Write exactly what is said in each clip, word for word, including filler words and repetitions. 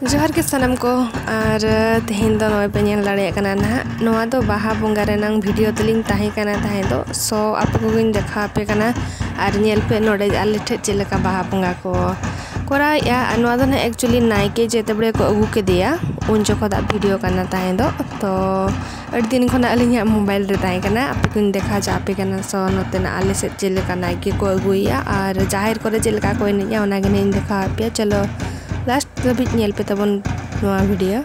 ᱡᱚᱦᱟᱨ ᱜᱮ ᱥᱟᱱᱟᱢ ᱠᱚ᱾ ᱟᱨ ᱛᱮᱦᱮᱧ ᱫᱚ ᱱᱚᱜᱼᱚᱭ ᱯᱮ ᱧᱮᱞ ᱫᱟᱲᱮᱭᱟᱜ ᱠᱟᱱᱟ ᱱᱟᱦᱟᱜ, ᱱᱚᱣᱟ ᱫᱚ ᱵᱟᱦᱟ ᱵᱚᱸᱜᱟ ᱨᱮᱱᱟᱝ ᱵᱷᱤᱰᱤᱭᱳ ᱛᱟᱹᱞᱤᱧ ᱛᱟᱦᱮᱸ ᱠᱟᱱᱟ ᱛᱟᱦᱮᱸ ᱫᱚ᱾ ᱥᱳ ᱟᱯᱮ ᱠᱚᱜᱮᱧ ᱫᱮᱠᱷᱟᱣ ᱟᱯᱮ ᱠᱟᱱᱟ᱾ ᱟᱨ ᱧᱮᱞ ᱯᱮ ᱱᱚᱰᱮ ᱟᱞᱮ ᱴᱷᱮᱱ ᱪᱮᱫ ᱞᱮᱠᱟ ᱵᱟᱦᱟ ᱵᱚᱸᱜᱟ ᱠᱚ ᱠᱚᱨᱟᱣᱮᱫᱼᱟ᱾ ᱟᱨ ᱱᱚᱣᱟ ᱫᱚ ᱱᱟᱦᱟᱜ ᱮᱠᱪᱩᱭᱮᱞᱤ ᱱᱟᱭᱠᱮ ᱡᱮᱛᱮ ᱵᱮᱲᱮ ᱠᱚ ᱟᱹᱜᱩ ᱠᱮᱫᱮᱭᱟ, ᱩᱱ ᱡᱚᱠᱷᱚᱱᱟᱜ ᱵᱷᱤᱰᱤᱭᱳ ᱠᱟᱱᱟ ᱛᱟᱦᱮᱸ ᱫᱚ᱾ ᱛᱚ ᱟᱹᱰᱤ ᱫᱤᱱ ᱠᱷᱚᱱᱟᱜ ᱟᱹᱞᱤᱧᱟᱜ ᱢᱳᱵᱟᱭᱤᱞ ᱨᱮ ᱛᱟᱦᱮᱸ ᱠᱟᱱᱟ, ᱟᱯᱮ ᱠᱚᱧ ᱫᱮᱠᱷᱟᱣ ᱦᱚᱪᱚ ᱟᱯᱮ ᱠᱟᱱᱟ᱾ ᱥᱳ ᱱᱚᱛᱮᱱᱟᱜ ᱟᱞᱮ ᱥᱮᱫ ᱪᱮᱫ ᱞᱮᱠᱟ ᱱᱟᱭᱠᱮ ᱠᱚ ᱟᱹᱜᱩᱭᱮᱭᱟ ᱟᱨ ᱡᱟᱦᱮᱨ ᱠᱚᱨᱮ ᱪᱮᱫ ᱞᱮᱠᱟ ᱠᱚ ᱮᱱᱮᱡᱼᱟ, ᱚᱱᱟ ᱜᱮ ᱱᱟᱦᱟᱜ ᱤᱧ ᱫᱮᱠᱷᱟᱣ ᱟᱯᱮᱭᱟ᱾ ᱪᱚᱞᱚ ᱞᱟᱥᱴ ᱫᱷᱟᱹᱵᱤᱡ ᱧᱮᱞ ᱯᱮ ᱛᱟᱵᱚᱱ ᱱᱚᱣᱟ ᱵᱷᱤᱰᱤᱭᱳ᱾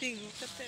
ᱛᱤᱸᱜᱩ ᱠᱟᱛᱮ᱾